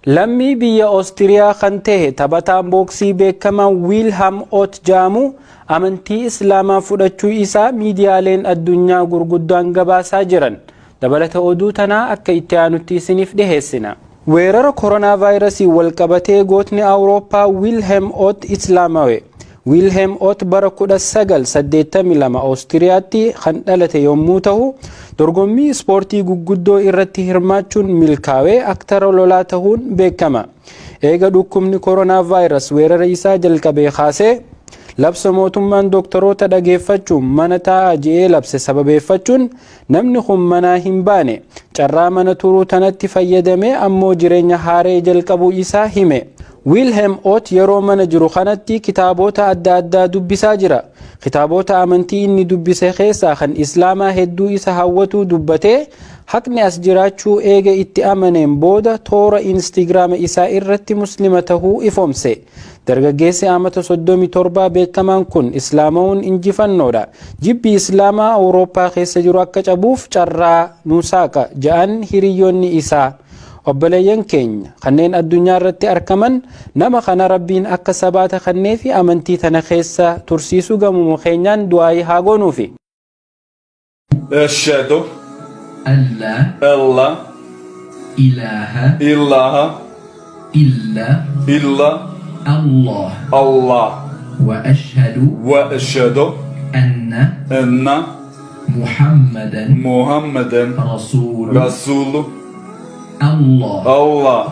Lammii biyya Oostiriyaa kan ta'e taphataan booksii beekamaan Wiilham Oot jedhamu amantii Islaamaa fudhachuu isaa miidiyaaleen addunyaa gurguddaan gabaasaa jiran. Dabalata oduu tanaa akka itti aanutti isiniif dhiheessina. Weerara koronaa vaayirasii walqabatee gootni Awurooppaa Wiilhem Oot Islaamawe. Wiilhem Oot bara 1982 Oostiriyaatti kan dhalate yommuu ta'u, dorgommii ispoortii guguddoo irratti hirmaachuun milkaa'ee aktara lolaa ta'uun beekama. Eega dhukkubni koronaa vaayirasi weerara isaa jalqabee kaasee labsa mootummaan doktoroota dhageeffachuun mana taa'aa je'ee labse sababeeffachuun namni kun manaa hin baane. Carraa mana turuu tanatti fayyadamee ammoo jireenya haaree jalqabuu isaa hime. Wiilhem Oot yeroo mana jiru kanatti kitaabota adda addaa dubbisaa jira. Kitaabota amantii inni dubbise keessaa kan Islaamaa hedduu isa hawwatu dubbatee, haqni as jiraachuu eega itti amaneen booda toora Instagiraama isaa irratti Muslima tahuu ifoomse. Dargaggeessi amata 37 beekamaan kun Islaama'uun injifannoodha. Jibbi Islaamaa Awurooppaa keessa jiru akka cabuuf carraa nu saaqa ja'an hiriyyoonni isaa. Obboleeyyan keenya kanneen addunyaa irratti argaman, nama kana Rabbiin akka sabaata kannee fi amantii tana keessa tursiisuu gamuma keenyaan du'aayii haa goonuufi. أشهد أن لا أن لا إله إله إلا إلا الله الله وأشهد وأشهد أن أن محمدا محمدا رسول رسول الله. الله.